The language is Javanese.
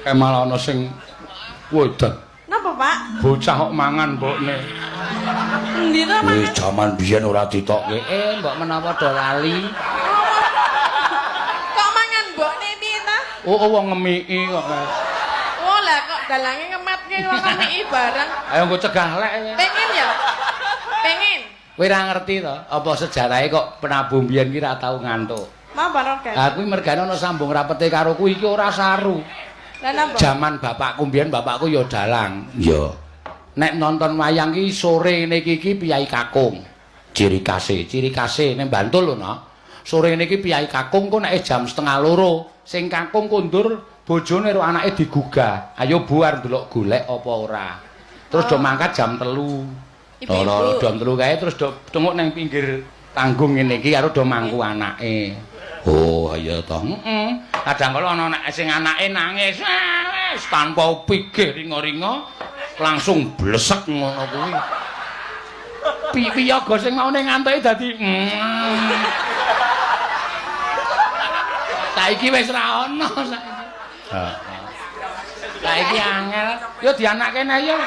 Kae malah ana sing wedan. Napa, Pak? Bocah kok mangan mbokne. Endi to, Wis mangan? jaman biyen ora ditokke. Eh, mbok menawa do lali. Kok mangan mbokne piye ta? Oh, wong ngemiki kok kae. Oh, lah kok dalange ngematke wong ngemiki bareng. Ayo nggo cegah lek. Pengen ya? Pengen. Kowe ora ngerti to, apa sejarahe kok penabuh biyen ki ora tau ngantuk. Napa Roket? Lah kuwi mergane ana sambung rapete karo kuwi iki ora saru. Lah napa? Jaman bapakku mbiyen bapakku ya dalang. Iya. Nek nonton wayang ki sore ngene iki iki piyai kakung. Ciri khase, ciri khase ning Bantul lho, no. Sore ngene iki piyai kakung kok nek jam 1:30, sing kakung kondur bojone karo anake digugah. Ayo buar ndelok golek apa ora. Terus do mangkat jam 3. Ibu-ibu. Loro jam 3 kae terus do tenguk nang pinggir panggung ngene iki karo do mangku anake. Oh, iya to. Heeh. Kadang kala ana nek sing anake nangis, wis tanpa pikir ringa-ringa langsung blesek ngono kuwi. Piyaga sing maune ngantuke dadi Saiki wis ra ono saiki. Heeh. Saiki angel. Yo dianake neh yo.